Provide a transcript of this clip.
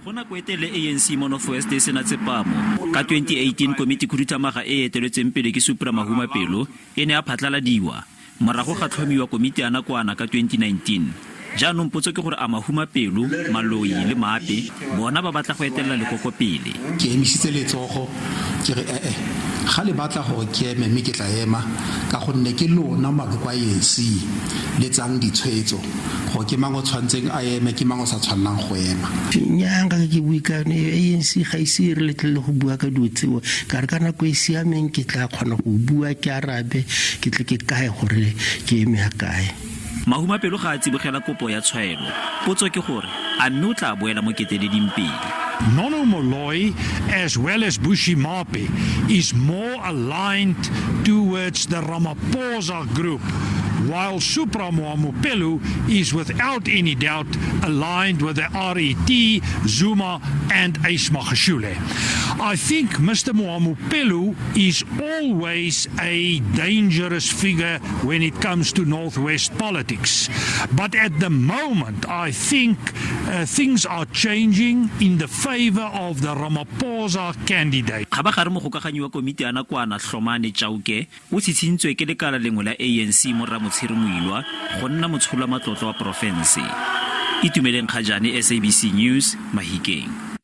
Go nako e telele ANC mo North West e sena tsepamo. Ka 2018 komiti khuduthamaga e e eteletsweng pele ke Supra Mahumapelo e ne ya phatlaladiwa. Morago ga tlhomiwa komiti ya nakwana ka 2019. Jaanong potso ke gore a Mahumapelo, Maloi le Maape bona ba batla go etelela lekoko pele. Ke emisitse letsogo ke re, E-e, ga le batla gore ke eme mme ke tla ema ka gonne ke lona maloko a ANC le tsayang ditshwetso gore ke mang o tshwanetseng a eme, ke mang o sa tshwanelang go ema. Nnyaa, nka ke bue ka yone. ANC ga ise e re letlelele go bua ka dilo tseo. Ka re ka nako e e siameng ke tla kgona go bua ke arabe ke tle ke kae gore ke eme ya kae. Mahumapelo ga a tsibogela kopo ya tshwaelo. Potso ke gore, a mme o tla boela mo keteleding pele? Nono Moloi, as well as Bushy Maape, is more aligned towards the Ramaphosa group, while Supra Mahumapelo is without any doubt aligned with the RET, Zuma and Ace Magashule. I think Mr. Mahumapelo is always a dangerous figure when it comes to Northwest politics. But at the moment, I think things are changing in the favor of the Ramaphosa candidate. Kgabagare mogokaganyi wa komiti ya nakwana Hlomane Chauke o tshitshintswe ke lekala lengwe la ANC mo Ramotshiri Moilwa go nna motshola matlotlo wa porofense. Itumeleng Kgajane, SABC News, Mahikeng.